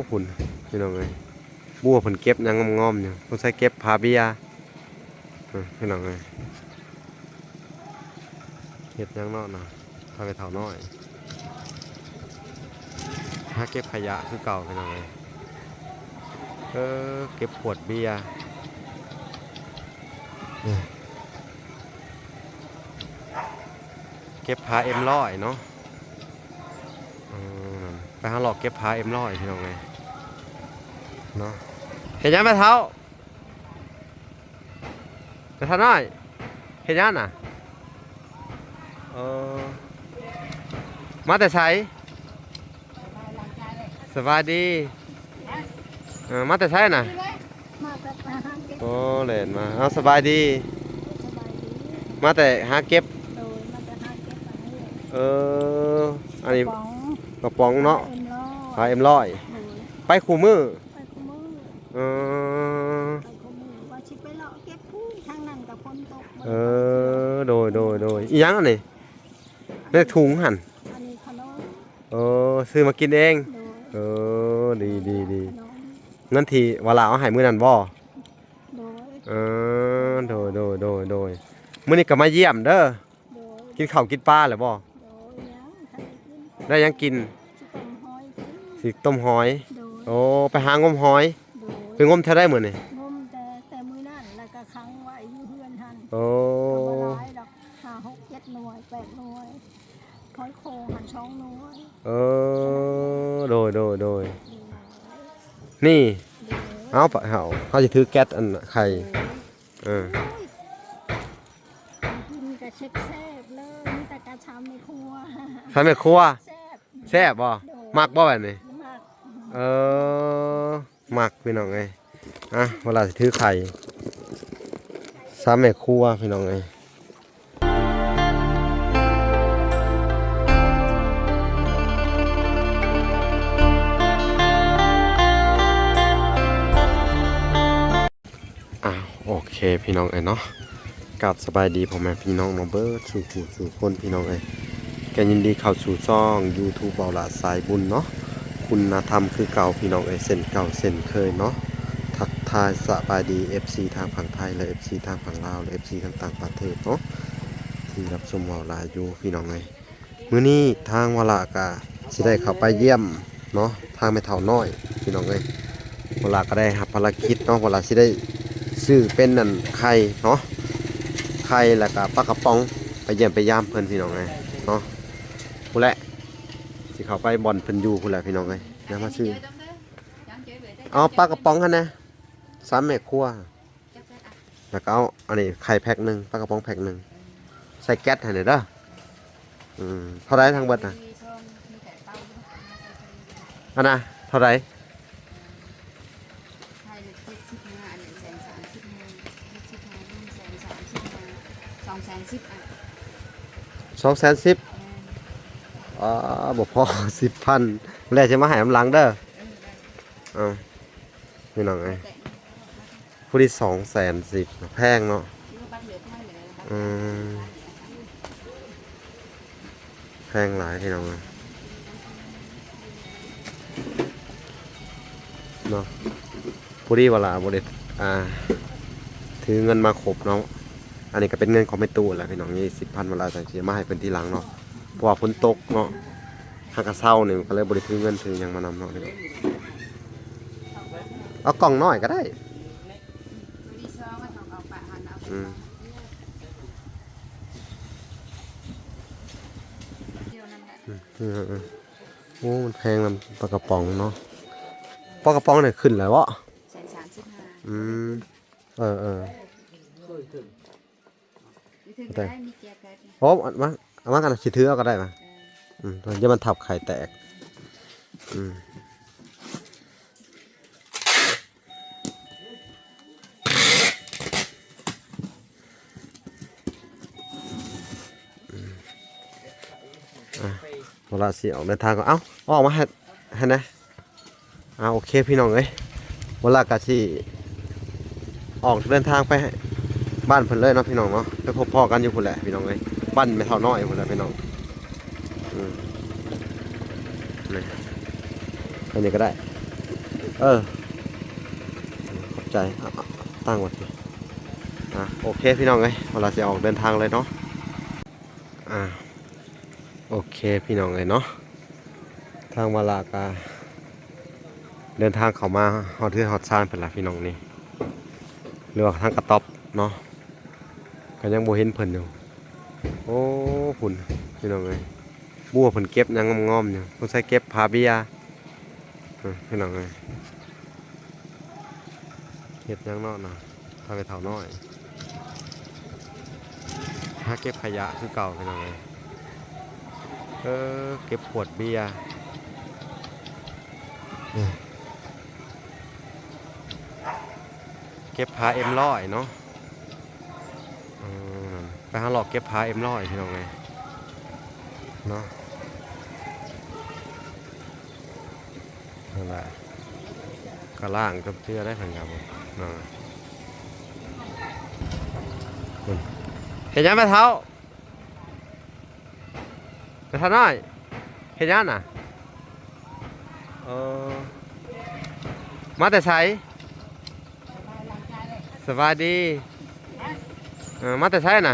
ພຸ້ນພີ່ນ້ອງເອີຍ ບໍ່ຮູ້ວ່າເພິ່ນເກັບຫຍັງງອມໆຢູ່ ສົງໄສເກັບຜ້າເບຍ ເອີ ພີ່ນ້ອງເອີຍ ເຮັດຫຍັງເນາະນະ ພາແມ່ເຖົ້ານ້ອຍ ຫາເກັບຂະຫຍະຄືເກົ່າພີ່ນ້ອງເອີຍ ເອີ ເກັບຂວດເບຍ ເກັບຜ້າເອັມຮ້ອຍເນາະ ອືມ ໄປຫາເລາະເກັບຜ້າເອັມຮ້ອຍພີ່ນ້ອງເອີຍເນາະ ເຮັດຫຍັງແມ່ເຖົ້າ? ແມ່ເຖົ້ານ້ອຍ ເຮັດຫຍັງນະ? ເອີ ມາແຕ່ໃສ? ສະບາຍດີ ເອີ ມາແຕ່ໃສນະ? ມາແຕ່ຫາເກັບ ໂອ້ ແລ່ນມາ ເອົາ ສະບາຍດີ ສະບາຍດີ ມາແຕ່ຫາເກັບ ໂດຍ ມາແຕ່ຫາເກັບອັນນີ້ ເອີ ອັນນີ້ ກະປ໋ອງ ກະປ໋ອງເນາະ ເອັມຮ້ອຍ ຜ້າເອັມຮ້ອຍ ໂດຍ ໄປຄູ່ມື້ ໄປຄູ່ມື້ ເອີ ໄປຄູ່ມື້ ວ່າຊິໄປເລາະເກັບພູ້ນ ທາງນັ້ນກະຝົນຕົກ ເອີ ໂດຍ ໂດຍ ໂດຍ ອີຫຍັງອັນນີ້? ໃນຖົງຫັ້ນ ອັນນີ້ຂະໜົມ ເອີ ຊື້ມາກິນເອງ ໂດຍ ເອີ ດີ ດີ ດີ ຂະໜົມ ເງິນທີ່ວ່າລາວເອົາໃຫ້ມື້ນັ້ນບໍ່? ໂດຍ ເອີ ໂດຍ ໂດຍ ໂດຍ ໂດຍ ມື້ນີ້ກໍມາຢ້ຽມເດີ ໂດຍ ກິນເຂົ້າກິນປາແລ້ວບໍ່? ໂດຍ ຍັງ ທັນໄດ້ກິນ ໄດ້ຫຍັງກິນ? ຊິຕົ້ມຫອຍກິນ ຊິຕົ້ມຫອຍ ໂດຍ ໂອ້ ໄປຫາງົມຫອຍ ໂດຍ ໄປງົມແຖວໃດມື້ນີ້? ງົມແຕ່ ແຕ່ມື້ນັ້ນ ແລ້ວກໍຂັງໄວ້ຢູ່ເຮືອນຫັ້ນ ໂອ້ ກໍບໍ່ຫຼາຍດອກ ຫ້າ ຫົກ ເຈັດ ໜ່ວຍ ແປດ ໜ່ວຍ ຫອຍໂຂ່ງຫັ້ນ ສອງ ໜ່ວຍ ເອີ ໂດຍ ໂດຍ ໂດຍ ໂດຍ ນີ້ ໂດຍ ເອົາ ປະເຮົາ ເຮົາຊິຖືແກັດອັນໄຂ່ ໂດຍ ເອີ ໂອ້ຍ ກິນກະແຊບໆ ເລີຍ ມີແຕ່ກະຊາມແມ່ຄົວ ຊາມແມ່ຄົວ ແຊບ ແຊບບໍ່? ໂດຍ ມັກບໍ່ແບບນີ້? ມັກ ເອີ ມັກພີ່ນ້ອງເອີຍ ອ່ະ ເວລາຊິຖືໄຂ່ ຊາມແມ່ຄົວພີ່ນ້ອງເອີຍ ອ່າ ໂອເຄພີ່ນ້ອງເອີຍເນາະ ກາບສະບາຍດີພໍ່ແມ່ພີ່ນ້ອງເນາະ ເບິດສູ່ຜູ້ສູ່ຄົນພີ່ນ້ອງເອີຍ ກໍຍິນດີເຂົ້າສູ່ຊ່ອງຢູທູບເບົາຫຼ້າສາຍບຸນເນາະ ຄຸນນະທຳຄືເກົ່າພີ່ນ້ອງເອີຍ ເຊັ່ນເກົ່າເຊັ່ນເຄີຍເນາະ ທັກທາຍສະບາຍດີເອັຟຊີທາງຝັ່ງໄທ ແລະ ເອັຟຊີທາງຝັ່ງລາວ ແລະ ເອັຟຊີທາງຕ່າງປະເທດເນາະ ທີ່ຮັບຊົມເບົາຫຼ້າຢູ່ພີ່ນ້ອງເອີຍ. ມື້ນີ້ທາງວະລະກະຊິໄດ້ເຂົ້າໄປຢ້ຽມເນາະ ທາງແມ່ເຖົ້ານ້ອຍພີ່ນ້ອງເອີຍ ວະລະກະໄດ້ຮັບພາລະກິດເນາະ ວະລະຊິໄດ້ຊື້ເປັນອັນໄຂ່ເນາະ ໄຂ່ ແລ້ວກະປາກະປ໋ອງ ໄປຢ້ຽມໄປຢາມເພິ່ນພີ່ນ້ອງເອີຍເນາະ ພຸ້ນແຫຼະ ຊິເຂົ້າໄປບ່ອນເພິ່ນຢູ່ພຸ້ນແຫຼະພີ່ນ້ອງເອີຍ ດຽວມາຊື້ ເອົາປາກະປ໋ອງຫັ້ນນະ ສາມແມ່ຄົວ ແລ້ວກໍເອົາອັນນີ້ໄຂ່ແພັກໜຶ່ງ ປາກະປ໋ອງແພັກໜຶ່ງ ໃສ່ແກັດໃຫ້ແດ່ເດີ ອືມ ເທົ່າໃດທັງເບິດນະ? ອັນນະ ເທົ່າໃດ? ສອງແສນສິບ ອ່າ ບໍ່ພໍສິບພັນ ແລ້ວຊິມາໃຫ້ນຳຫຼັງເດີ ເອົາ ພີ່ນ້ອງເອີຍ ຜູ້ທີ່ສອງແສນສິບ ແພງເນາະ ອືມ ແພງຫຼາຍພີ່ນ້ອງເອີຍ ເນາະ ພໍດີວ່າລະບໍ່ໄດ້ ອ່າ ຖືເງິນມາຄົບເນາະ ອັນນີ້ກໍເປັນເງິນຂອງແມ່ຕູ້ແຫຼະພີ່ນ້ອງ ນີ້ສິບພັນ ວ່າລະຈັ່ງຊິມາໃຫ້ເພິ່ນທີຫຼັງເນາະ ເພາະວ່າຝົນຕົກເນາະ ຫາກະເຊົານີ້ ກໍເລີຍບໍ່ໄດ້ຖືເງິນຖືຫຍັງມານຳເນາະ ເອົາກ່ອງນ້ອຍກໍໄດ້ ອືມ ອືມ ໂອ້ ມັນແພງນຳປາກະປ໋ອງເນາະ ປາກະປ໋ອງນີ້ຂຶ້ນແລ້ວເບາະ ແສນສາມສິບຫ້າ ອືມ ເອີໆ ຢູ່ເທິງກໍໄດ້ ມີແຈແພັກ ໂອ້ ເອົາມາ ເອົາມາກັນ ຊິຖືເອົາກໍໄດ້ມາ ເອີ ອືມ ຢ່າມັນທັບໄຂ່ແຕກ ອືມ ອ່າ ເວລາຊິອອກເດີນທາງກໍ ເອົ້າ ອອກມາໃຫ້ ໃຫ້ແດ່ ອ່າ ໂອເຄພີ່ນ້ອງເອີຍ ເວລາກໍຊິອອກເດີນທາງໄປບ້ານເພິ່ນເລີຍເນາະພີ່ນ້ອງເນາະ ໄປພົບພໍ້ກັນຢູ່ພຸ້ນແຫຼະພີ່ນ້ອງເອີຍ ບ້ານແມ່ເຖົ້ານ້ອຍພຸ້ນແຫຼະພີ່ນ້ອງ ອືມ ນີ້ ອັນນີ້ກໍໄດ້ ເອີ ຂອບໃຈ. ເອົາ ເອົາ ຕັ້ງໄວ້ຕິ. ອ່າ ໂອເຄ ພີ່ນ້ອງເອີຍ ເວລາຊິອອກເດີນທາງເລີຍເນາະ. ອ່າ ໂອເຄ ພີ່ນ້ອງເອີຍເນາະ ທາງວາລາກະເດີນທາງເຂົ້າມາຮອດເຮືອນຮອດຊານເພິ່ນລະ ພີ່ນ້ອງນີ້ ຫຼືວ່າທາງກະຕ໊ອບເນາະ ກະຍັງບໍ່ເຫັນເພິ່ນຢູ່. ໂອ້ ພຸ້ນ ພີ່ນ້ອງເອີຍ ບໍ່ຮູ້ວ່າເພິ່ນເກັບຫຍັງງອມໆຢູ່ ສົງໄສເກັບຜ້າເບຍ. ເອີ ພີ່ນ້ອງເອີຍ ເຮັດຫຍັງເນາະນະ ພາໄປເຖົ້ານ້ອຍ ຫາເກັບຂະຫຍະຄືເກົ່າ ພີ່ນ້ອງເອີຍ. ເອີ ເກັບຂວດເບຍ ເກັບຜ້າເອັມຮ້ອຍເນາະ. ເອີ ໄປຫາເລາະເກັບຜ້າເອັມຮ້ອຍ ພີ່ນ້ອງເອີຍເນາະ. ນັ້ນແຫຼະ ກະລ້າງກັບເຈືອໄດ້ເພິ່ນກະບໍ່ ເນາະ. ເຮັດຫຍັງແມ່ເຖົ້າ? ແມ່ເຖົ້ານ້ອຍ ເຮັດຫຍັງນະ? ເອີ ມາແຕ່ໃສ? ສະບາຍດີ. ເອີ ມາແຕ່ໃສນະ?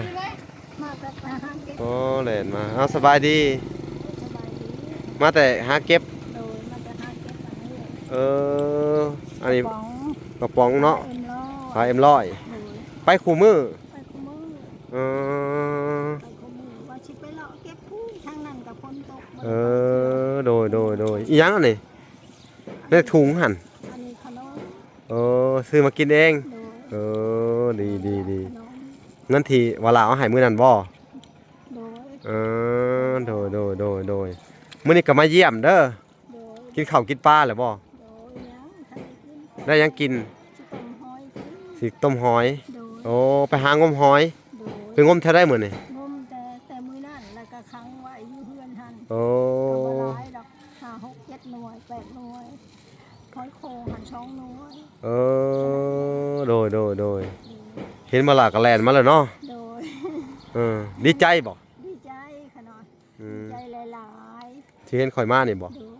ມາແຕ່ຫາເກັບ. ໂອ້ ແລ່ນມາ. ເອົາ ສະບາຍດີ. ສະບາຍດີ. ມາແຕ່ຫາເກັບ. ໂດຍ ມາແຕ່ຫາເກັບອັນນີ້. ເອີ ອັນນີ້ກະປ໋ອງ ກະປ໋ອງເນາະ ເອັມຮ້ອຍ ຂາຍເອັມຮ້ອຍ. ໂດຍ ໄປຄູ່ມື້. ໄປຄູ່ມື້. ເອີ ໄປຄູ່ມື້ ວ່າຊິໄປເລາະເກັບພູ້ນ ທາງນັ້ນກະຝົນຕົກ. ເອີ ໂດຍ ໂດຍ ໂດຍ. ອີຫຍັງອັນນີ້? ໃນຖົງຫັ້ນ? ອັນນີ້ຂະໜົມ. ເອີ ຊື້ມາກິນເອງ. ໂດຍ. ເອີ ດີ ດີ ດີ. ເງິນທີ່ວ່າລາວເອົາໃຫ້ມື້ນັ້ນບໍ່? ໂດຍ. ເອີ ໂດຍ ໂດຍ ໂດຍ ໂດຍ. ມື້ນີ້ກະມາຢ້ຽມເດີ. ໂດຍ. ກິນເຂົ້າກິນປາແລ້ວບໍ່? ໂດຍ ຍັງ ທັນໄດ້ກິນ. ໄດ້ຫຍັງກິນ? ຊິຕົ້ມຫອຍກິນ. ຊິຕົ້ມຫອຍ. ໂດຍ. ໂອ້ ໄປຫາງົມຫອຍ. ໂດຍ. ໄປງົມເທົ່າໃດມື້ນີ້? ງົມແຕ່ ແຕ່ມື້ນັ້ນ ແລ້ວກະຂັງໄວ້ຢູ່ເຮືອນຫັ້ນ. ໂອ້ ກະບໍ່ຫຼາຍດອກ ຫ້າ ຫົກ ເຈັດໜ່ວຍ ແປດໜ່ວຍ. ຫອຍໂຂ່ງຫັ້ນສອງໜ່ວຍ. ເອີ ໂດຍ ໂດຍ ໂດຍ. ໂດຍ. ເຫັນບໍ່ລະກະແລ່ນມາແລ້ວເນາະ. ໂດຍ. ເອີ ດີໃຈບໍ່? ດີໃຈຂະນ້ອຍ. ອືມ ດີໃຈຫຼາຍໆ ທີ່ເຫັນຂ້ອຍມານີ້ບໍ່? ໂດຍ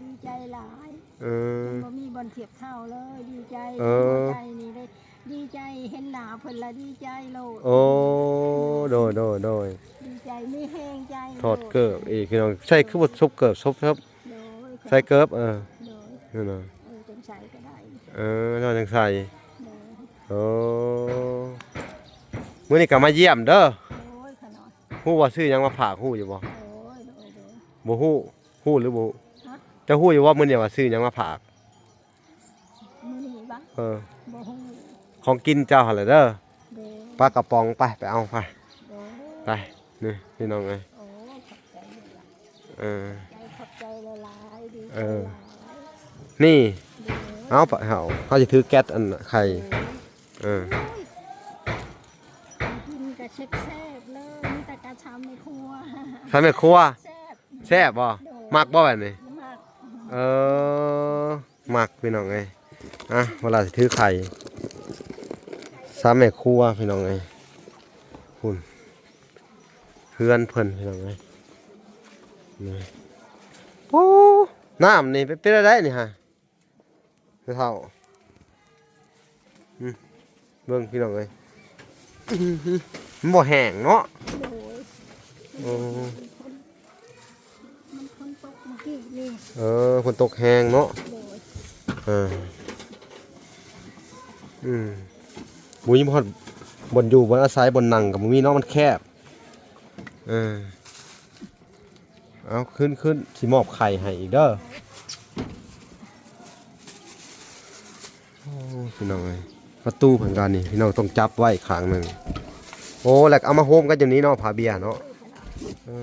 ດີໃຈຫຼາຍ. ເອີ ເພິ່ນບໍ່ມີບ່ອນທຽບເທົ່າເລີຍ ດີໃຈ. ເອີ ໃຈນີ້ໄດ້ດີໃຈ ເຫັນໜ້າເພິ່ນລະດີໃຈໂລດ. ໂອ້ ໂດຍ ໂດຍ ໂດຍ. ດີໃຈ ມີແຮງໃຈໂລດ. ຖອດເກີບອີກ ພີ່ນ້ອງ ໃສ່ຄືບໍ່ສົບເກີບ ສົບ ສົບ. ໂດຍ ໃສ່ເກີບ. ເອີ ໂດຍ ນັ້ນນະ. ເອີ ຈັ່ງໃສ່ກະໄດ້. ເອີ ຈັ່ງໃສ່. ໂດຍ. ໂອ້ ມື້ນີ້ກະມາຢ້ຽມເດີ. ໂດຍ ຂະນ້ອຍ. ຮູ້ວ່າຊື້ຫຍັງມາຝາກ ຮູ້ຢູ່ບໍ່? ໂດຍ ໂດຍ ໂດຍ. ບໍ່ຮູ້ ຮູ້ຫຼືບໍ່ຮູ້? ຮະ? ເຈົ້າຮູ້ຢູ່ບໍ່ມື້ນີ້ວ່າຊື້ຫຍັງມາຝາກ? ມື້ນີ້ບໍ່? ເອີ ບໍ່ຮູ້. ຂອງກິນເຈົ້າຫັ້ນແຫຼະເດີ. ໂດຍ. ປາກະປ໋ອງ ໄປ ໄປເອົາ ໄປ. ໂດຍ. ໄປ ນີ້ພີ່ນ້ອງເອີຍ. ໂອ້ ຂອບໃຈຫຼາຍ. ເອີ ຂອບໃຈ ຂອບໃຈຫຼາຍໆ ດີໃຈຫຼາຍ. ເອີ ນີ້. ໂດຍ. ເອົາ ປະເຮົາ ເຮົາຊິຖືແກັດອັນໄຂ່. ໂດຍ. ເອີ ໂອ້ຍ ກິນກະແຊບໆເລີຍ ມີແຕ່ກະຊາມແມ່ຄົວ. ຊາມແມ່ຄົວ. ແຊບ ແຊບບໍ່? ໂດຍ. ມັກບໍ່ແບບນີ້? ມັກ. ເອີ ມັກ ພີ່ນ້ອງເອີຍ. ອ່ະ ເວລາຊິຖືໄຂ່ ຊາມແມ່ຄົວ ພີ່ນ້ອງເອີຍ. ພຸ້ນ ເຮືອນເພິ່ນ ພີ່ນ້ອງເອີຍ. ນີ້ ໂອ້ ນ້ຳນີ້ເປັນ ເປັນແນວໃດນີ້ຫາ? ແມ່ເຖົ້າ ອືມ ເບິ່ງ ພີ່ນ້ອງເອີຍ ມັນບໍ່ແຫ້ງເນາະ. ໂດຍ. ໂອ້ ມັນຝົນ ມັນຝົນຕົກມື້ກີ້ນີ້. ເອີ ຝົນຕົກແຮງເນາະ. ໂດຍ. ເອີ ອືມ ບໍ່ມີບ່ອນ ບ່ອນຢູ່ ບ່ອນອາໄສ ບ່ອນນັ່ງກະບໍ່ມີເນາະ ມັນແຄບ. ເອີ ເອົາ ຂຶ້ນ ຂຶ້ນ ຊິມອບໄຂ່ໃຫ້ອີກເດີ. ໂອ້ ພີ່ນ້ອງເອີຍ ປະຕູເພິ່ນກະນີ້ ພີ່ນ້ອງ ຕ້ອງຈັບໄວ້ຂ້າງໜຶ່ງ. ໂອ້ ແລ້ວກະເອົາມາໂຮມກັນຢູ່ນີ້ເນາະ ຜ້າເບຍເນາະ. ເອີ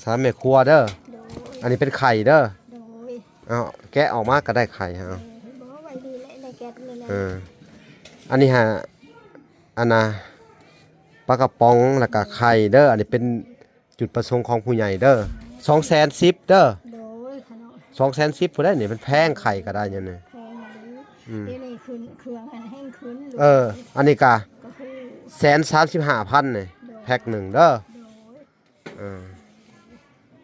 ຊາມແມ່ຄົວເດີ. ໂດຍ. ອັນນີ້ເປັນໄຂ່ເດີ. ໂດຍ. ເອົາ ແກະອອກມາກະໄດ້ໄຂ່. ເອົາ ເອີ ບໍ່ ໄວ້ນີ້ແຫຼະ ໃນແກັດນີ້ແຫຼະ. ເອີ ອັນນີ້ຫາ ອັນນະ ປາກະປ໋ອງ ແລ້ວກະໄຂ່ເດີ. ອັນນີ້ເປັນຈຸດປະສົງຂອງຜູ້ໃຫຍ່ເດີ ສອງແສນສິບເດີ. ໂດຍ ຂະນ້ອຍ. ສອງແສນສິບພຸ້ນໃດ໋ນີ້ ມັນແພງ ໄຂ່ກະໄດ້ຫຍັງນີ້ ແພງອີ່ຫຼີ. ອືມ ດຽວນີ້ຂຶ້ນ ເຄື່ອງຫັ້ນແຮງຂຶ້ນ. ເອີ ອັນນີ້ກະ ກະຄື ແສນສາມສິບຫ້າພັນນີ້. ໂດຍ. ແພັກໜຶ່ງເດີ. ໂດຍ. ເອີ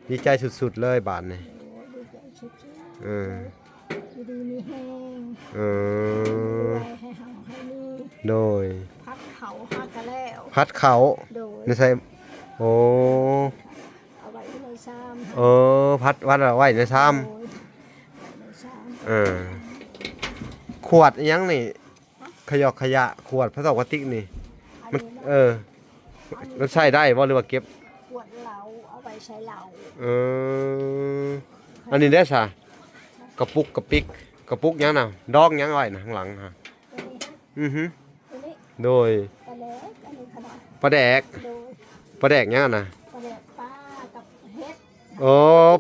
ດີໃຈສຸດໆເລີຍບາດນີ້. ໂອ້ ດີໃຈ ເອີ ຢູ່ດີມີແຮງ ເອີ ໃຫ້ເຮົາໃຫ້ມີ ໂດຍ ພັດເຂົ້າຫາກະແລ້ວ ພັດເຂົ້າ ໂດຍ ໃນໃສ່ ໂອ້ ເອົາໄວ້ໃນຊາມ ເອີ ພັດ ພັດເອົາໄວ້ໃນຊາມ ໂດຍ ໃນຊາມ ເອີ ຂວດອີ່ຫຍັງນີ້ ຂະຫຍອກຂະຫຍະ ຂວດພລາສຕິກນີ້ ອັນ ມັນ ນີ້ເນາະ ເອີ ມັນໃຊ້ໄດ້ບໍ່ ຫຼືວ່າເກັບ? ຂວດເຫຼົ້າ ເອົາໄວ້ໃສ່ເຫຼົ້າ ເອີ ອັນນີ້ເດ້ຊະ ກະປຸກກະປິກ ກະປຸກຫຍັງນະ ດອງຫຍັງໄວ້ນະ ຂ້າງຫຼັງຫັ້ນ ໂຕນີ້ ອືຮຶ ໂຕນີ້ ໂດຍ ປາແດກ ອັນນີ້ຂະໜອຍ ປາແດກ ໂດຍ ປາແດກຫຍັງນະ? ປາແດກປາກັບເຫັດ ໂອ້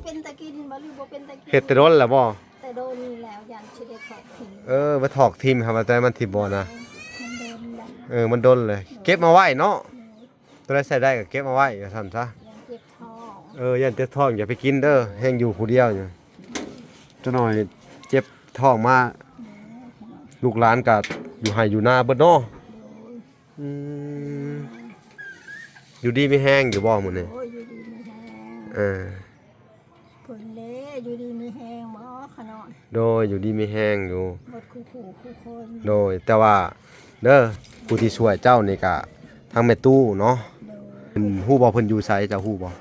ເປັນຕາກິນບໍ່ ຫຼືບໍ່ເປັນຕາກິນ? ເຮັດແຕ່ດົນແລ້ວບໍ່? ແຕ່ດົນແລ້ວ ຢ້ານຊິໄດ້ຖອກຖິ້ມ ເອີ ໄປຖອກຖິ້ມ ຫາວ່າແຕ່ມັນຖິ້ມບໍ່ນະ ມັນດົນແລ້ວ ເອີ ມັນດົນເລີຍ ເກັບມາໄວ້ເນາະ ໂດຍ ຕົວໃດໃຊ້ໄດ້ກໍເກັບມາໄວ້ ວ່າຊັ້ນຊະ ຢ້ານເຈັບທ້ອງ ເອີ ຢ້ານເຈັບທ້ອງ ຢ່າໄປກິນເດີ ແຮ່ງຢູ່ຜູ້ດຽວຢູ່ ຈັກໜ່ອຍເຈັບທ້ອງມາ ໂດຍ ລູກຫຼານກໍຢູ່ໄຮ່ຢູ່ນາເບິດເນາະ ໂດຍ ອືມ ຢູ່ດີມີແຮງຢູ່ບໍ່ມື້ນີ້? ໂອ້ຍ ຢູ່ດີມີແຮງ ເອີ ເພິ່ນເດ້ ຢູ່ດີມີແຮງບໍ່ຂະນ້ອຍ? ໂດຍ ຢູ່ດີມີແຮງຢູ່ ເບິດຄູ່ຜູ້ຄູ່ຄົນ ໂດຍ ແຕ່ວ່າເດີ ຜູ້ທີ່ຊ່ວຍເຈົ້ານີ້ກະທາງແມ່ຕູ້ເນາະ ໂດຍ ເພິ່ນຮູ້ບໍ່ ເພິ່ນຢູ່ໃສ ເຈົ້າຮູ້ບໍ່?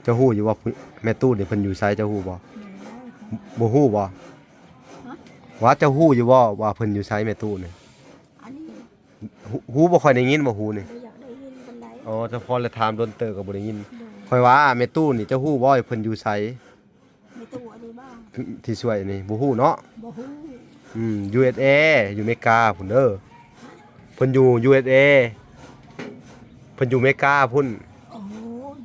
ເຈົ້າຮູ້ຢູ່ບໍ່ ແມ່ຕູ້ນີ້ເພິ່ນຢູ່ໃສ ເຈົ້າຮູ້ບໍ່? ບໍ່ຮູ້ບໍ່? ວ່າເຈົ້າຮູ້ຢູ່ບໍ່ວ່າເພິ່ນຢູ່ໃສ ແມ່ຕູ້ນີ້? ອັນນີ້ ຫູ ຫູບໍ່ຄ່ອຍໄດ້ຍິນບໍ່ ຫູນີ້? ບໍ່ຢາກໄດ້ຍິນປານໃດ ອໍ ສະເພາະແລະຖາມດົນເຕີບກໍບໍ່ໄດ້ຍິນ ໂດຍ ຂ້ອຍວ່າແມ່ຕູ້ນີ້ ເຈົ້າຮູ້ບໍ່ວ່າເພິ່ນຢູ່ໃສ? ແມ່ຕູ້ອັນນີ້ບໍ່? ທີ່ຊ່ວຍນີ້ ບໍ່ຮູ້ເນາະ? ບໍ່ຮູ້ ອືມ ຢູເອັສເອ ຢູ່ເມກາພຸ້ນເດີ ເພິ່ນຢູ່ຢູເອັສເອ ເພິ່ນຢູ່ເມກາພຸ້ນ ໂອ້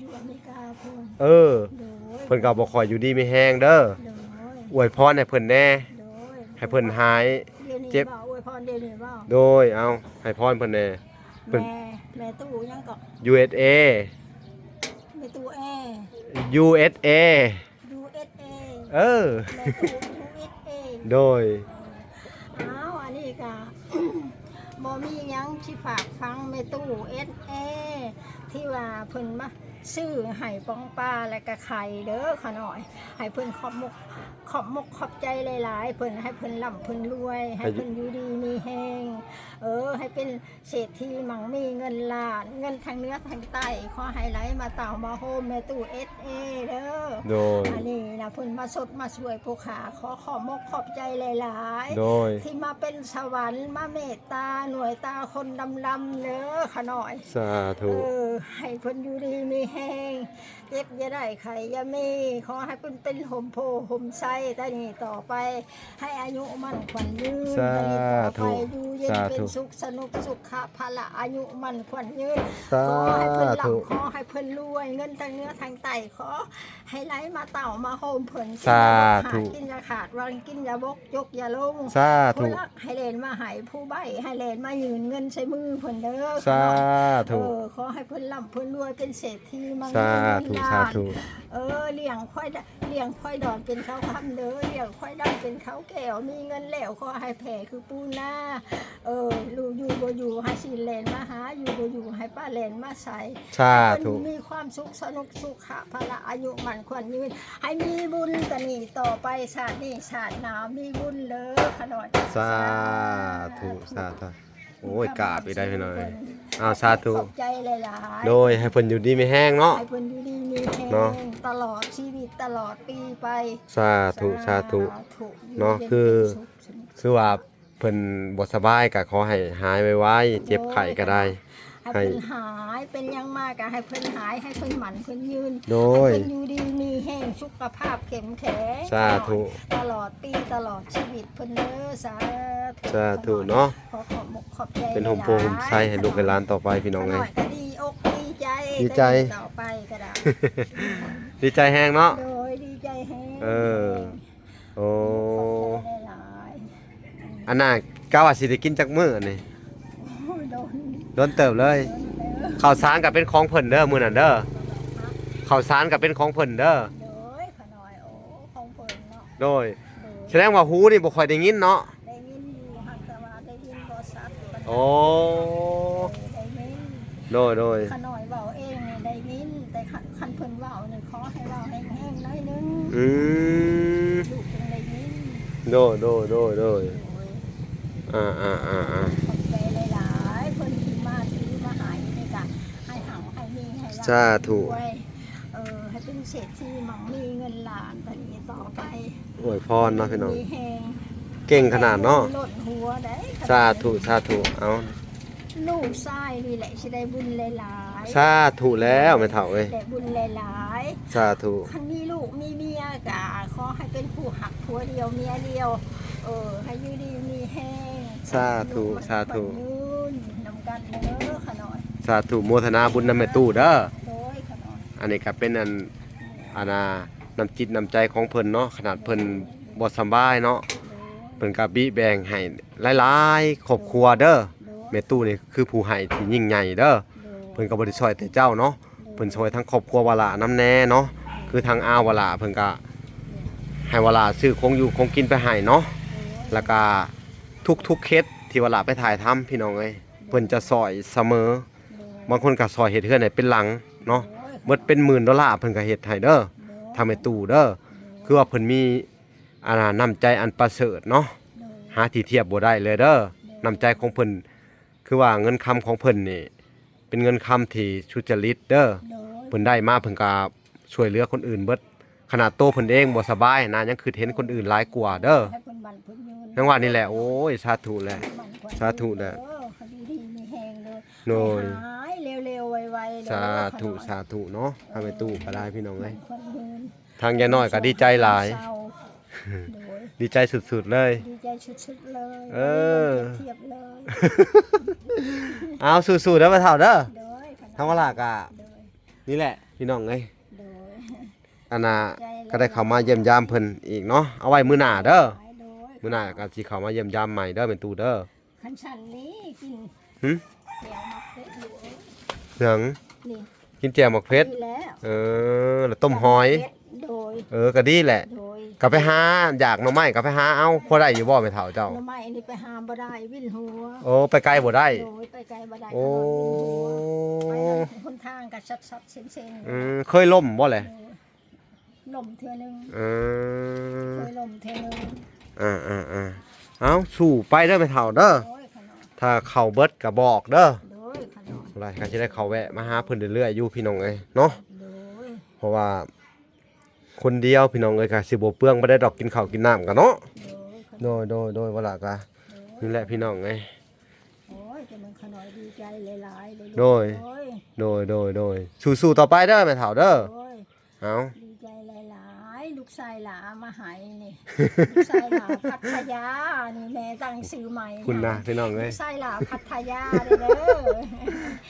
ຢູ່ອາເມລິກາພຸ້ນ ເອີ ໂດຍ ເພິ່ນກໍບໍ່ຄ່ອຍຢູ່ດີມີແຮງເດີ ໂດຍ ອວຍພອນໃຫ້ເພິ່ນແດ່ ໂດຍ ໃຫ້ເພິ່ນຫາຍ ດຽວນີ້ ເຈັບ ບໍ່ ອວຍພອນດຽວນີ້ບໍ່? ໂດຍ ເອົາ ໃຫ້ພອນເພິ່ນແດ່ ເພິ່ນ ແມ່ ແມ່ຕູ້ຫຍັງເກາະ? ຢູເອັສເອ ແມ່ຕູ້ແອ ຢູເອັສເອ ຢູເອັສເອ ເອີ ແມ່ຕູ້ຢູເອັສເອ ໂດຍ ເອີ ອ້າວ ອັນນີ້ກະ ບໍ່ມີຫຍັງຊິຝາກຝັງ ແມ່ຕູ້ເອັສເອ ທີ່ວ່າເພິ່ນມາຊື້ໃຫ້ປອງປາ ແລະກະໄຂ່ເດີຂະນ້ອຍ ໃຫ້ເພິ່ນຂອບມົກ ຂອບມົກຂອບໃຈຫຼາຍໆ ເພິ່ນ ໃຫ້ເພິ່ນລ່ຳເພິ່ນລວຍ ໃຫ້ເພິ່ນຢູ່ດີມີແຮງ ເອີ ໃຫ້ເປັນ ເສດຖີມັ່ງມີເງິນລ້ານ ເງິນທັງເໜືອທັງໃຕ້ ຂໍໃຫ້ໄຫຼມາເຕົ້າມາໂຮມແມ່ຕູ້ເອັສເອເດີ ໂດຍ ອັນນີ້ນະ ເພິ່ນມາຊົດມາຊ່ວຍພວກຂ້າ ຂໍຂອບມົກຂອບໃຈຫຼາຍໆ ໂດຍ ທີ່ມາເປັນສະຫວັນ ມາເມດຕາໜ່ວຍຕາຄົນດຳໆເດີຂະນ້ອຍ ສາທຸ ເອີ ໃຫ້ເພິ່ນຢູ່ດີມີແຮງ ເຈັບຢ່າໄດ້ ໄຂ້ຢ່າມີ ຂໍໃຫ້ເພິ່ນເປັນຮົ່ມໂພຮົ່ມໄຊ ແຕ່ນີ້ຕໍ່ໄປ ໃຫ້ອາຍຸໝັ້ນຂວັນຍືນ ສາທຸ ແຕ່ນີ້ຕໍ່ໄປຢູ່ເຢັນເປັນສຸກ ສະໜຸກສຸຂະພະລະ ອາຍຸໝັ້ນຂວັນຍືນ ສາທຸ ຂໍໃຫ້ເພິ່ນລ່ຳ ຂໍໃຫ້ເພິ່ນລວຍ ເງິນທັງເໜືອທັງໃຕ້ ຂໍໃຫ້ໄຫຼມາເຕົ້າມາໂຮມເພິ່ນ ສາທຸ ກິນຢ່າຂາດ ຫາກິນຢ່າຂາດ ຫວັງກິນຢ່າບົກ ຈົກຢ່າຫຼົງ ສາທຸ ຜູ້ລັກໃຫ້ແລ່ນມາໃຫ້ ຜູ້ໃບ້ໃຫ້ແລ່ນມາຍື່ນເງິນໃສ່ມືເພິ່ນເດີ ສາທຸ ເອີ ຂໍໃຫ້ເພິ່ນລ່ຳເພິ່ນລວຍ ເປັນເສດ ທີ່ມັນ ສາທຸ ມີເງິນລ້ານ ສາທຸ ເອີ ລ້ຽງຄວາຍ ລ້ຽງຄວາຍດອນເປັນເຂົ້າຄຳເດີ ລ້ຽງຄວາຍດຳເປັນເຂົ້າແກ້ວ ມີເງິນແລ້ວຂໍໃຫ້ແຜ່ຄືປູນາ ເອີ ຢູ່ ຢູ່ບໍ່ຢູ່ໃຫ້ຊີນແລ່ນມາຫາ ຢູ່ບໍ່ຢູ່ໃຫ້ປາແລ່ນມາໃສ່ ສາທຸ ໃຫ້ເພິ່ນມີຄວາມສຸກ ສະໜຸກ ສຸຂະພະລະ ອາຍຸໝັ້ນຂວັນຍືນ ໃຫ້ມີບຸນກະນີ້ຕໍ່ໄປ ຊາດນີ້ຊາດໜ້າມີບຸນເດີຂະນ້ອຍ ສາທຸ ສາທຸ ສາທຸ ໂອ້ຍ ກາບອີກໄດ້ພີ່ນ້ອງເອີຍ ອ້າວ ສາທຸ ຂອບໃຈຫຼາຍໆ ໂດຍ ໃຫ້ເພິ່ນຢູ່ດີມີແຮງເນາະ ໃຫ້ເພິ່ນຢູ່ດີມີແຮງເນາະ ຕະຫຼອດຊີວິດ ຕະຫຼອດປີໄປ ສາທຸ ສາທຸ ສາທຸ ເນາະ ຢູ່ເຢັນ ຄື ເປັນສຸກ ຄືວ່າເພິ່ນບໍ່ສະບາຍ ກໍຂໍໃຫ້ຫາຍໄວໆ ເຈັບໄຂ້ກໍໄດ້ ໂດຍ ໃຫ້ ໃຫ້ເພິ່ນຫາຍ ເປັນຫຍັງມາກໍໃຫ້ເພິ່ນຫາຍ ໃຫ້ເພິ່ນໝັ້ນເພິ່ນຍືນ ໂດຍ ໃຫ້ເພິ່ນຢູ່ດີມີແຮງ ສຸຂະພາບເຂັ້ມແຂງ ສາທຸ ຕະຫຼອດປີ ຕະຫຼອດຊີວິດ ເພິ່ນເດີ ສາທຸ ສາທຸເນາະ ຂໍຂອບອົກຂອບໃຈ ເປັນຮົ່ມໂພຮົ່ມໄຊໃຫ້ລູກໃຫ້ຫຼານຕໍ່ໄປ ພີ່ນ້ອງເອີຍ ຂ້ານ້ອຍກໍດີອົກດີໃຈ ດີໃຈ ຕໍ່ໄປກໍໄດ້ ດີໃຈແຮງເນາະ ໂດຍ ດີໃຈແຮງ ເອີ ໂອ້ ຂອບໃຈຫຼາຍໆ ອັນນ່າ ກະວ່າຊິໄດ້ກິນຈັກມື້ອັນນີ້ ໂອ້ຍ ດົນ ດົນເຕີບເລີຍ ໂດນເຕີບ ເຂົ້າສານກໍເປັນຂອງເພິ່ນເດີ ມື້ນັ້ນເດີ ເຂົ້າສານກໍເປັນຂອງເພິ່ນເດີ ໂດຍ ຂະນ້ອຍ ໂອ້ ຂອງເພິ່ນເນາະ ໂດຍ ໂດຍ ສະແດງວ່າຫູນີ້ບໍ່ຄ່ອຍໄດ້ຍິນເນາະ ໄດ້ຍິນຢູ່ ຫາກແຕ່ວ່າໄດ້ຍິນບໍ່ຊັດປານໃດ ໂອ້ ໂດຍ ໄດ້ຍິນ ໂດຍ ໂດຍ ຂະນ້ອຍເວົ້າເອງນີ້ໄດ້ຍິນ ແຕ່ຄັນ ຄັນເພິ່ນເວົ້ານີ້ ຂໍໃຫ້ເວົ້າແຮງໆໜ້ອຍໜຶ່ງ ອືມ ໂດຍ ໂດຍ ໂດຍ ໂດຍ ໂດຍ ອ່າ ອ່າ ອ່າ ອ່າ ຂອບໃຈຫຼາຍໆ ເພິ່ນທີ່ມາຖືມາໃຫ້ນີ້ກະ ໃຫ້ຮັ່ງໃຫ້ມີ ໃຫ້ລ່ຳ ສາທຸ ໃຫ້ລວຍ ເອີ ໃຫ້ເປັນເສດຖີໝັ່ງມີເງິນລ້ານຕານີ້ຕໍ່ໄປ ອວຍພອນເນາະພີ່ນ້ອງ ມີແຮງ ເກັ່ງຂະໜາດເນາະ ລົ້ນຫົວໄດ້ ສາທຸ ສາທຸ ເອົາ ລູກຊາຍນີ້ແຫຼະຊິໄດ້ບຸນຫຼາຍໆ ສາທຸແລ້ວແມ່ເຖົ້າເອີຍ ໄດ້ບຸນຫຼາຍໆ ສາທຸ ຄັນມີລູກມີເມຍກະຂໍໃຫ້ເປັນຜູ້ຮັກຜົວດຽວເມຍດຽວ ເອີ ໃຫ້ຢູ່ດີມີແຮງ ສາທຸ ສາທຸ ຢູ່ໝັ້ນຂວັນຍືນນຳກັນເດີຂະນ້ອຍ ສາທຸ ໂມທະນາບຸນນຳແມ່ຕູ້ເດີ ໂດຍຂະນ້ອຍ ອັນນີ້ກະເປັນອັນ ອັນນ່າ ນ້ຳຈິດນ້ຳໃຈຂອງເພິ່ນເນາະ ຂະໜາດເພິ່ນບໍ່ສຳບາຍເນາະ ໂດຍ ເພິ່ນກະບິແບ່ງໃຫ້ຫຼາຍໆຄອບຄົວເດີ ໂດຍ ແມ່ຕູ້ນີ້ຄືຜູ້ໃຫ້ທີ່ຍິ່ງໃຫຍ່ເດີ ໂດຍ ເພິ່ນກໍບໍ່ໄດ້ຊ່ອຍແຕ່ເຈົ້າເນາະ ໂດຍ ເພິ່ນຊ່ອຍທັງຄອບຄົວວາລານຳແດ່ເນາະ ໂດຍ ຄືທາງອາວວາລາເພິ່ນກໍໃຫ້ວາລາຊື້ຂອງຢູ່ຂອງກິນໄປໃຫ້ເນາະ ໂດຍ ແລ້ວກໍທຸກໆເຂດທີ່ວາລາໄປຖ່າຍທຳ ພີ່ນ້ອງເອີຍ ໂດຍ ເພິ່ນຈະຊ່ອຍສະເໝີ ໂດຍ ບາງຄົນກໍຊ່ອຍເຮັດເຮືອນໃຫ້ເປັນຫຼັງເນາະ ໂດຍ ເບິດເປັນໝື່ນໂດລາເພິ່ນກໍເຮັດໃຫ້ເດີ ໂດຍ ທາງແມ່ຕູ້ເດີ ໂດຍ ຄືວ່າເພິ່ນມີ ອັນນ່າ ນ້ຳໃຈອັນປະເສີດເນາະ ໂດຍ ຫາທີ່ທຽບບໍ່ໄດ້ເລີຍເດີ ໂດຍ ນ້ຳໃຈຂອງເພິ່ນ ຄືວ່າເງິນຄຳຂອງເພິ່ນນີ້ ເປັນເງິນຄຳທີ່ສຸຈະລິດເດີ ໂດຍ ເພິ່ນໄດ້ມາເພິ່ນກໍຊ່ວຍເຫຼືອຄົນອື່ນເບິດ ຂະໜາດໂຕເພິ່ນເອງບໍ່ສະບາຍນະ ຍັງຄິດເຫັນຄົນອື່ນຫຼາຍກວ່າເດີ ໃຫ້ເພິ່ນໝັ້ນເພິ່ນຍືນ ຍັງວ່ານີ້ແຫຼະ ໂອ້ຍ ສາທຸແຫຼະ ໃຫ້ເພິ່ນໝັ້ນເພິ່ນຍືນ ສາທຸແຫຼະ ເດີ ໃຫ້ຢູ່ດີມີແຮງເດີ ໂດຍ ໃຫ້ຫາຍເລັວໆໄວໆເດີ ສາທຸ ສາທຸເນາະ ເອີ ທາງແມ່ຕູ້ກໍໄດ້ ພີ່ນ້ອງເອີຍ ໝັ້ນເພິ່ນຍືນ ທາງຍາຍນ້ອຍກໍດີໃຈຫຼາຍ ໂດຍ ດີໃຈສຸດໆເລີຍ ດີໃຈສຸດໆເລີຍ ເອີ ທຽບເລີຍ ເອົາ ສູ້ໆເດີແມ່ເຖົ້າເດີ ໂດຍ ທາງວາລາກະ ໂດຍ ນີ້ແຫຼະພີ່ນ້ອງເອີຍ ໂດຍ ອັນນ່າ ໃຈຫຼາຍໆ ກໍໄດ້ເຂົ້າມາຢ້ຽມຢາມເພິ່ນອີກເນາະ ເອົາໄວ້ມື້ໜ້າເດີ ໂດຍ ມື້ໜ້າກໍຊິເຂົ້າມາຢ້ຽມຢາມໃໝ່ເດີແມ່ຕູ້ເດີ ຄັນຊັ້ນນີ້ກິນ ຫຶ ແຈ່ວໝາກເຜັດຢູ່ ຫຍັງ ນີ້ ກິນແຈ່ວໝາກເຜັດ ດີແລ້ວ ເອີ ແລ້ວຕົ້ມຫອຍ ແຈ່ວໝາກເຜັດ ໂດຍ ເອີ ກໍດີແຫຼະ ໂດຍ ກໍໄປຫາຢາກໜໍ່ໄມ້ກໍໄປຫາເອົາ ພໍໄດ້ຢູ່ບໍ່ແມ່ເຖົ້າເຈົ້າ ໜໍ່ໄມ້ນີ້ໄປຫາບໍ່ໄດ້ ວິນຫົວ ໂອ້ ໄປໄກບໍ່ໄດ້ ໂດຍ ໄປໄກບໍ່ໄດ້ ໂອ້ ຂະນ້ອຍວິນຫົວ ໄປຫົນທາງກໍຊັດໆເຊັງໆ ອືມ ເຄີຍລົ້ມບໍ່ແຫຼະ ໂດຍ ລົ້ມເທື່ອໜຶ່ງ ເອີ ເຄີຍລົ້ມເທື່ອໜຶ່ງ ອ່າໆໆ ເອົາ ສູ້ໄປເດີແມ່ເຖົ້າເດີ ໂດຍ ຂະນ້ອຍ ຖ້າເຂົ້າເບິດກໍບອກເດີ ໂດຍ ຂະນ້ອຍ ໄດ້ ກໍຊິໄດ້ເຂົ້າແວະມາຫາເພິ່ນເລື້ອຍໆຢູ່ພີ່ນ້ອງເອີຍເນາະ ໂດຍ ເພາະວ່າຄົນດຽວພີ່ນ້ອງເອີຍ ກໍຊິບໍ່ເປືອງປານໃດດອກ ກິນເຂົ້າກິນນ້ຳກັນເນາະ ໂດຍ ໂດຍ ໂດຍ ວ່າລະກະ ໂດຍ ນີ້ແຫຼະພີ່ນ້ອງເອີຍ ໂອ້ຍ ຈະແມ່ນຂະນ້ອຍດີໃຈຫຼາຍໆເລີຍ ໂດຍ ໂດຍ ໂດຍ ໂດຍ ໂດຍ ສູ້ໆຕໍ່ໄປເດີແມ່ເຖົ້າເດີ ໂດຍ ເອົາ ດີໃຈຫຼາຍໆ ລູກຊາຍຫຼ້າເອົາມາໃຫ້ນີ້ ລູກຊາຍຫຼ້າພັດທະຍານີ້ ແມ່ຕັ້ງຊື່ໃໝ່ໃຫ້ ພຸ້ນນະພີ່ນ້ອງເອີຍ ລູກຊາຍຫຼ້າພັດທະຍາເດີ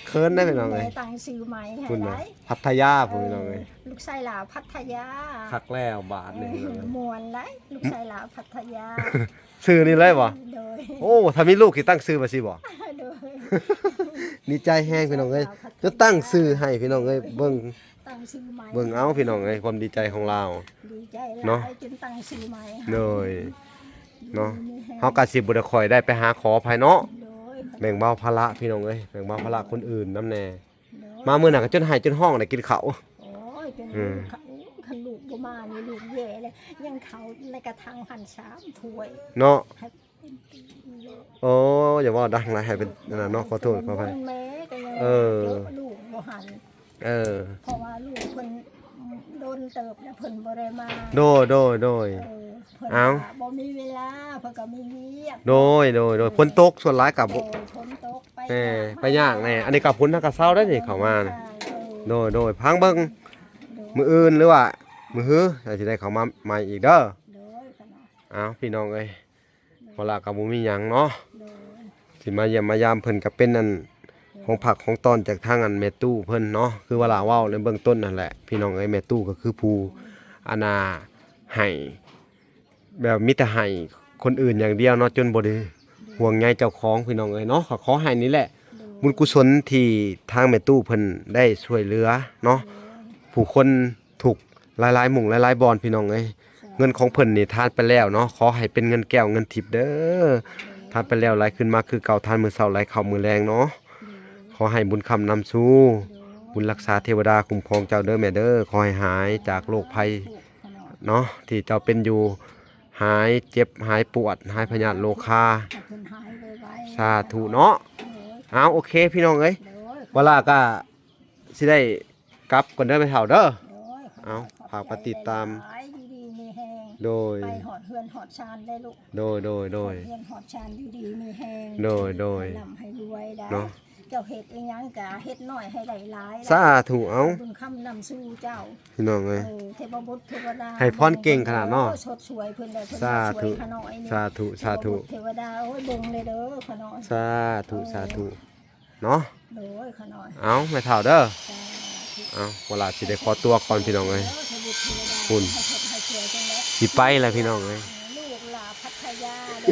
ເຂີນເດ້ພີ່ນ້ອງເອີຍ ແມ່ຕັ້ງຊື່ໃໝ່ໃຫ້ ພຸ້ນນະ ໄດ້ ພັດທະຍາ ເອີ ພຸ້ນພີ່ນ້ອງເອີຍ ລູກຊາຍຫຼ້າພັດທະຍາ ຄັກແລ້ວບາດນີ້ ເອີ ພີ່ນ້ອງເອີຍ ມ່ວນໄດ໋ ລູກຊາຍຫຼ້າພັດທະຍາ ຊື່ນີ້ເລີຍບໍ່ ໂດຍ ໂອ້ ຖ້າມີລູກຊິຕັ້ງຊື່ວ່າຊີ້ບໍ່ ໂດຍ ດີໃຈແຮງພີ່ນ້ອງເອີຍ ຈະຕັ້ງຊື່ໃຫ້ພີ່ນ້ອງເອີຍ ເບິ່ງ ຕັ້ງຊື່ໃໝ່ ເບິ່ງເອົາພີ່ນ້ອງເອີຍ ຄວາມດີໃຈຂອງລາວ ດີໃຈຫຼາຍ ເນາະ ຈົນຕັ້ງຊື່ໃໝ່ໃຫ້ ໂດຍ ເນາະ ເຮົາກໍຊິບໍ່ໄດ້ຄ່ອຍໄດ້ໄປຫາຂໍໃຜເນາະ ໂດຍ ແບ່ງເບົາພາລະພີ່ນ້ອງເອີຍ ແບ່ງເບົາພາລະຄົນອື່ນນຳແດ່ ໂດຍ ມາມື້ນັ້ນກໍຈົນໄຫ້ຈົນຮ້ອງໄດ້ກິນເຂົ້າ ໂອ້ຍ ຈົນ ອືມ ເຂົາ ຄັນລູກບໍ່ມານີ້ລູກແຍ່ເລີຍ ຍັງເຂົ້າໃນກະຖັງຫັ້ນສາມຖ້ວຍ ເນາະ ໃຫ້ ໂອ້ ຢ່າເວົ້າດັງຫຼາຍ ໃຫ້ເປັນອັນນັ້ນເນາະ ຂໍໂທດຂໍອະໄພ ແມ່ກໍຍັງ ເອີ ເຈາະລູກຢູ່ຫັ້ນ ເອີ ເພາະວ່າລູກເພິ່ນດົນເຕີບແລ້ວເພິ່ນບໍ່ໄດ້ມາ ໂດຍ ໂດຍ ໂດຍ ເອີ ເພິ່ນ ເອົ້າ ກໍບໍ່ມີເວລາ ເພິ່ນກໍມີວຽກ ໂດຍ ໂດຍ ໂດຍ ໂດຍ ຝົນຕົກ ສ່ວນຫຼາຍກໍບໍ່ ໂດຍ ຝົນຕົກ ໄປ ແມ່ ຍາກ ໄປຍາກແນ່ ອັນນີ້ກໍຝົນທາງກະເຊົາໄດ້ນີ້ເຂົ້າມາ ໂດຍ ໂດຍ ໂດຍ ໂດຍ ພັງເບິ່ງ ໂດຍ ມື້ອື່ນ ຫຼືວ່າມື້ຮື ອາດຊິໄດ້ເຂົ້າມາໃໝ່ອີກເດີ ໂດຍ ເອົ້າ ພີ່ນ້ອງເອີຍ ໂດຍ ເວລາກໍບໍ່ມີຫຍັງເນາະ ໂດຍ ຊິມາຢ້ຽມມາຢາມເພິ່ນ ກໍເປັນອັນ ໂດຍ ຂອງຜັກຂອງຕ້ອນຈາກທາງອັນແມ່ຕູ້ເພິ່ນເນາະ ຄືວ່າລາເວົ້າໃນເບື້ອງຕົ້ນນັ້ນແຫຼະ ພີ່ນ້ອງເອີຍ ແມ່ຕູ້ກໍຄືຜູ້ ໂດຍ ອັນນ່າ ໃຫ້ ແບບມີແຕ່ໃຫ້ຄົນອື່ນຢ່າງດຽວເນາະ ຈົນບໍ່ໄດ້ ໂດຍ ຫ່ວງໃຍເຈົ້າຂອງ ພີ່ນ້ອງເອີຍເນາະ ກໍຂໍໃຫ້ນີ້ແຫຼະ ໂດຍ ບຸນກຸສົນທີ່ທາງແມ່ຕູ້ເພິ່ນໄດ້ຊ່ວຍເຫຼືອເນາະ ໂດຍ ຜູ້ຄົນທຸກຫຼາຍໆໝູ່ຫຼາຍໆບ່ອນ ພີ່ນ້ອງເອີຍ ສາທຸ ເງິນຂອງເພິ່ນນີ້ທານໄປແລ້ວເນາະ ຂໍໃຫ້ເປັນເງິນແກ້ວເງິນທິບເດີ ໂດຍ ທານໄປແລ້ວໄຫຼຄືນມາຄືເກົ່າ ທານມື້ເຊົ້າໄຫຼເຂົ້າມື້ແລງເນາະ ໂດຍ ຂໍໃຫ້ບຸນຄ້ຳນຳຊູ ໂດຍ ບຸນລັກສາເທວະດາຄຸ້ມຄອງເຈົ້າເດີແມ່ເດີ ຂໍໃຫ້ຫາຍຈາກໂລກໄພ ໂດຍ ເນາະ ທີ່ເຈົ້າເປັນຢູ່ ຫາຍເຈັບຫາຍປວດ ຫາຍພະຍາດໂລຄາ ໃຫ້ເພິ່ນຫາຍໄວໆ ສາທຸເນາະ. ໂດຍ ເອົາ ໂອເຄ ພີ່ນ້ອງເອີຍ ໂດຍ ວາລາກະຊິໄດ້ກັບກ່ອນເດີແມ່ເຖົ້າເດີ. ໂດຍ ເອົາ ຂອບໃຈ ຝາກໄປຕິດຕາມ ຫຼາຍໆ ຢູ່ດີມີແຮງ ໂດຍ ໄປຮອດເຮືອນຮອດຊານໄດ້ລູກ ໂດຍ ໂດຍ ໂດຍ ຮອດເຮືອນຮອດຊານຢູ່ດີມີແຮງ ໂດຍ ໂດຍ ໃຫ້ຮ່ຳໃຫ້ລວຍໄດ້ ເນາະ ເຈົ້າເຮັດອີ່ຫຍັງກະເຮັດໜ້ອຍໃຫ້ໄດ້ຫຼາຍ ສາທຸ ເອົາ ບຸນຄຳນຳສູ່ເຈົ້າ ພີ່ນ້ອງເອີຍ ເອີ ເທບະບຸດເທວະດາ ໃຫ້ພອນເກັ່ງຂະໜາດເນາະ ໂອ້ ຊົດຊ່ວຍເພິ່ນໄດ້ ເພິ່ນ ສາທຸ ຊ່ວຍຂະນ້ອຍນີ້ ສາທຸ ສາທຸ ເທບະບຸດເທວະດາ ໂອ້ຍ ເບິ່ງແດ່ເດີຂະນ້ອຍ ສາທຸ ເອີ ສາທຸເນາະ ໂດຍຂະນ້ອຍ ເອົາ ແມ່ເຖົ້າເດີ ສາທຸ ເອົາ ວາລາຊິໄດ້ຂໍຕົວກ່ອນ ພີ່ນ້ອງເອີຍ ເທບະບຸດເທວະດາ ພຸ້ນ ໃຫ້ຊົດໃຫ້ຊ່ວຍເພິ່ນແດ່ ຊິໄປແລ້ວ ພີ່ນ້ອງເອີຍ ລູກຫຼານພັດທະຍາເດີ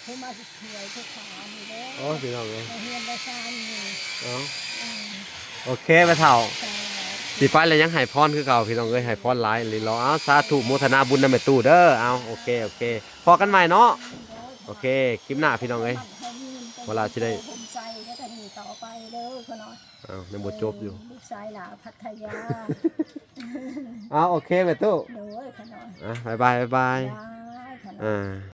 ເພິ່ນມາ ເພິ່ນມາຊ່ວຍເພິ່ນຂານີ້ເດີ ໂອ້ ພີ່ນ້ອງເອີຍ ໄດ້ເຮືອນໄດ້ຊານນີ້ ເອົາ ອືມ ໂອເຄ ແມ່ເຖົ້າ ສາທຸ ຊິໄປແລ້ວ ຍັງໃຫ້ພອນຄືເກົ່າ ພີ່ນ້ອງເອີຍ ໃຫ້ພອນຫຼາຍອີ່ຫຼີເນາະ ເອົາ ສາທຸ ໂມທະນາບຸນນຳແມ່ຕູ້ເດີ ເອົາ ໂອເຄ ໂອເຄ ພໍ້ກັນໃໝ່ເນາະ ໂອເຄ ຄລິບໜ້າ ພີ່ນ້ອງເອີຍ ວາລາຊິໄດ້ ເອົາ ຍັງບໍ່ຈົບຢູ່ ອືມ ລູກຊາຍຫຼານພັດທະຍາ ເອົາ ໂອເຄ ແມ່ຕູ້ ໂດຍຂະນ້ອຍ ອ່ະ ບາຍບາຍ ບາຍບາຍ ບາຍຂະນ້ອຍ ອ່າ